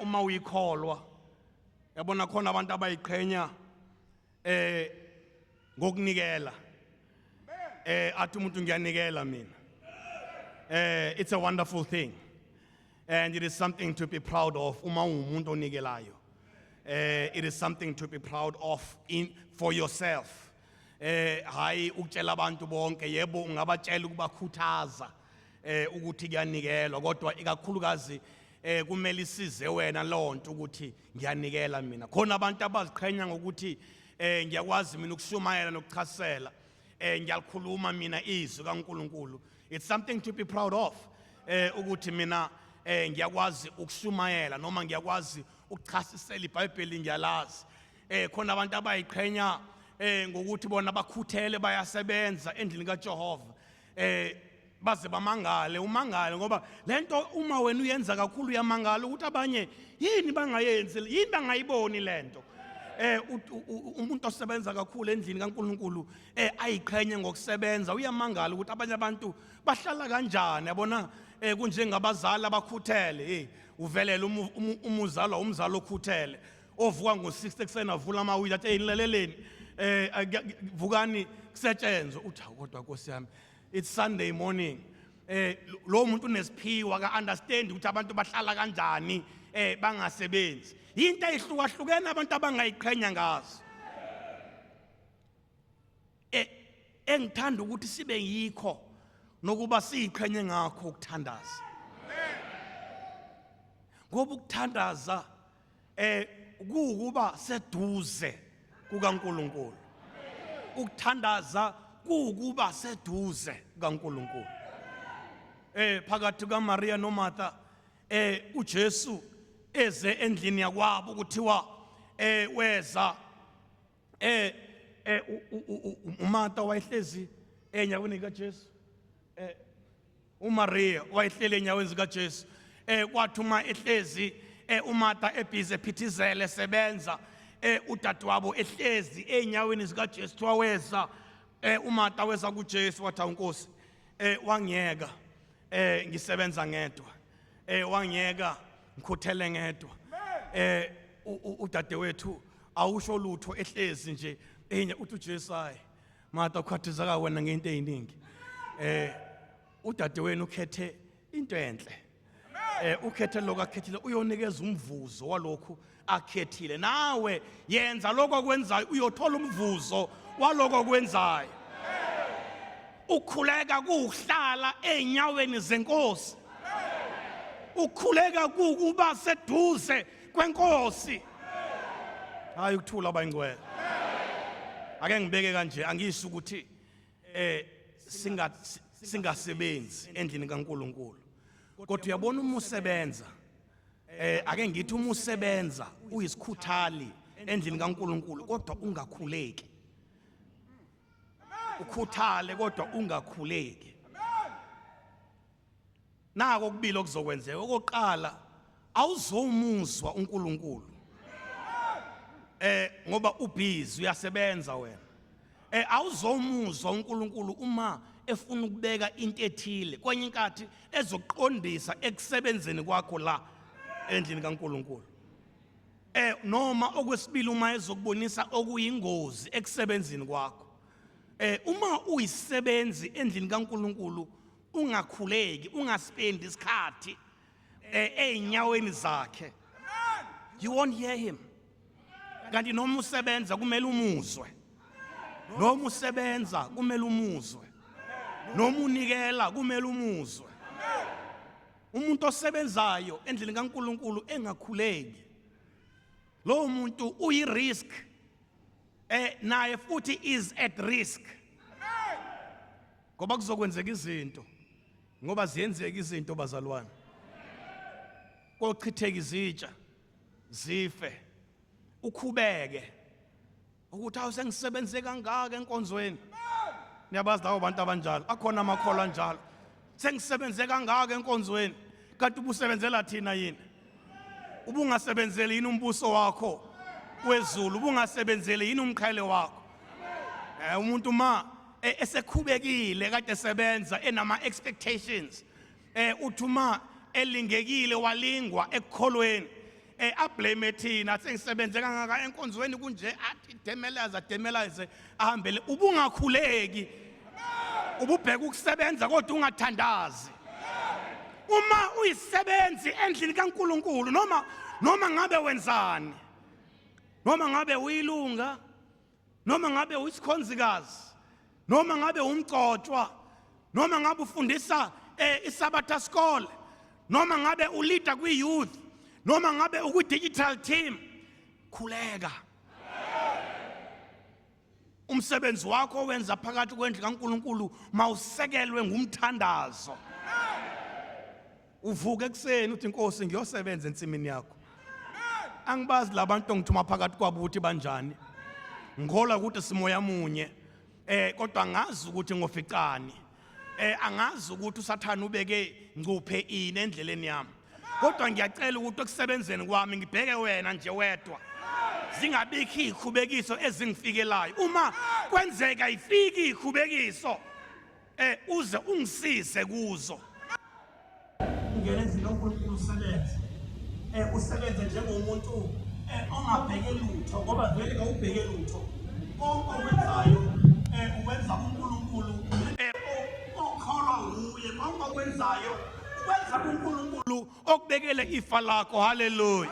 Uma uyikholwa, yabona khona abantu abayiqhenya ngokunikela. Athi umuntu, "Ngiyanikela mina." It's a wonderful thing and it is something to be proud of uma ungumuntu onikelayo. It is something to be proud of in for yourself. Hayi ukutshela abantu bonke, yebo, ungabatshela ukubakhuthaza ukuthi kuyanikelwa, kodwa ikakhulukazi kumele isize wena lonto ukuthi ngiyanikela mina. Khona abantu abaziqhenya ngokuthi ngiyakwazi mina ukushumayela nokuchasela, ngiyalikhuluma mina izwi kaNkuluNkulu. It's something to be proud of ukuthi mina ngiyakwazi ukushumayela noma ngiyakwazi ukuchasisela iBhayibheli, ngiyalazi. Khona abantu abayiqhenya ngokuthi bona bakhuthele, bayasebenza endlini kaJehova, baze bamangale, umangale ngoba lento uma wena uyenza kakhulu, uyamangala ukuthi abanye yini bangayenzi, yini bangayiboni lento. Umuntu osebenza kakhulu endlini kaNkuluNkulu, ayiqhenye ngokusebenza, uyamangala ukuthi abanye abantu bahlala kanjani, yabona. Kunjengabazali abakhuthele. Hey, uvelele umuzalwa umzali okhuthele ovuka ngo6 ekuseni, avula amawindi, athi, "Hey, nilaleleni, vukani kusetshenzwe." Uthi, "Hawu, kodwa Nkosi yami, it's Sunday morning." Lo muntu unesiphiwa, ka understand ukuthi abantu bahlala kanjani bangasebenzi. Into ehlukahlukene abantu abangayiqhenya ngazo. Engithanda ukuthi sibe yikho nokuba siyiqhenye ngakho ukuthandaza, ngoba ukuthandaza kuwukuba seduze kukaNkuluNkulu. Ukuthandaza kuwukuba seduze kukaNkuluNkulu. Phakathi kaMaria noMartha, uJesu eze endlini yakwabo, kuthiwa weza uMartha wayehlezi enyaweni kaJesu, uMaria wayehleli enyaweni zikaJesu. Kwathi uma ehlezi uMartha ebhizi ephithizele sebenza, udadewabo ehlezi enyaweni zikaJesu, kuthiwa weza uMartha, weza kuJesu, wathi, "Nkosi, wangiyeka ngisebenza ngedwa, wangiyeka ngikhuthele ngedwa. Udadewethu awusho lutho, ehlezi nje enye." Uthi uJesu, "Hayi Martha, ukhathazeka wena ngento eziningi. Udadewenu ukhethe into enhle. Ukhethe lokho akhethile, uyonikeza umvuzo walokhu akhethile. Nawe yenza lokho akwenzayo, uyothola umvuzo walokho akwenzayo." Ukhuleka kuhlala enyaweni zenkosi. Ukhuleka kukuba seduze kwenkosi. Hayi, ukuthula abayingcwele. Ake ngibeke kanje, angisho ukuthi singasebenzi endlini kaNkuluNkulu, kodwa uyabona uma usebenza, ake ngithi uma usebenza uyisikhuthali endlini kaNkuluNkulu kodwa ungakhuleki, ukhuthale kodwa ungakhuleki, nako okubili okuzokwenzeka. Okokuqala, awuzomuzwa uNkulunkulu ngoba ubhizi uyasebenza wena. Awuzomuzwa uNkulunkulu uma efuna ukubeka into ethile kwenye inkathi ezoqondisa ekusebenzeni kwakho la endlini kaNkulunkulu. Noma okwesibili, uma ezokubonisa okuyingozi ekusebenzeni kwakho. Uma uyisebenzi endlini kaNkulunkulu ungakhuleki, ungaspendi isikhathi einyaweni zakhe, you won't hear him. Kanti noma usebenza kumele umuzwe, noma usebenza kumele umuzwe, noma unikela kumele umuzwe. Umuntu osebenzayo endlini kaNkuluNkulu engakhuleki, lowo muntu uyi risk, naye futhi is at risk, ngoba kuzokwenzeka izinto, ngoba ziyenzeka izinto, bazalwane. Kochitheka izitsha zife, ukhubeke ukuthi, "Awu, sengisebenze kangaka enkonzweni." Niyabazi labo bantu abanjalo, akhona amakholwa anjalo. "Sengisebenze kangaka enkonzweni." Kanti ubusebenzela thina yini? Ubungasebenzeli yini umbuso wakho wezulu? Ubungasebenzeli yini umqhele wakho? Umuntu ma esekhubekile kade esebenza enama expectations, uthi uma elingekile, walingwa ekukholweni. Ablame thina sengisebenze kangaka enkonzweni kunje, athi demelaze, ademelaze, ahambele. Ubungakhuleki, ububheka ukusebenza kodwa ungathandazi. Uma uyisebenzi endlini kaNkuluNkulu, noma ngabe wenzani, noma ngabe uyilunga, noma ngabe uyisikhonzikazi, noma ngabe umgcotshwa, noma ngabe ufundisa iSabatha school, noma ngabe uleader kwi-youth, noma ngabe ukwi-digital team, khuleka. Umsebenzi wakho owenza phakathi kwendlu kaNkuluNkulu mawusekelwe ngumthandazo. Uvuke ekuseni uthi, "Inkosi, ngiyosebenza ensimini yakho. Angibazi labantu ongithuma phakathi kwabo ukuthi banjani. Ngikholwa ukuthi simoya munye, kodwa ngazi ukuthi ngoficani. Angazi ukuthi uSathane ubeke ngcuphe ini endleleni yami, kodwa ngiyacela ukuthi ekusebenzeni kwami ngibheke wena nje wedwa, zingabikho izikhubekiso ezingifikelayo. Uma kwenzeka ifike izikhubekiso, uze ungisize kuzo." Ungena endlini kaNkulunkulu, usebenze, usebenze njengomuntu ongabheke lutho, ngoba vele kawubheke lutho. Konke okwenzayo uwenza uNkulunkulu okholwa nguye. Konke okwenzayo ukwenza kuNkulunkulu okubekele ifa lakho. Haleluya.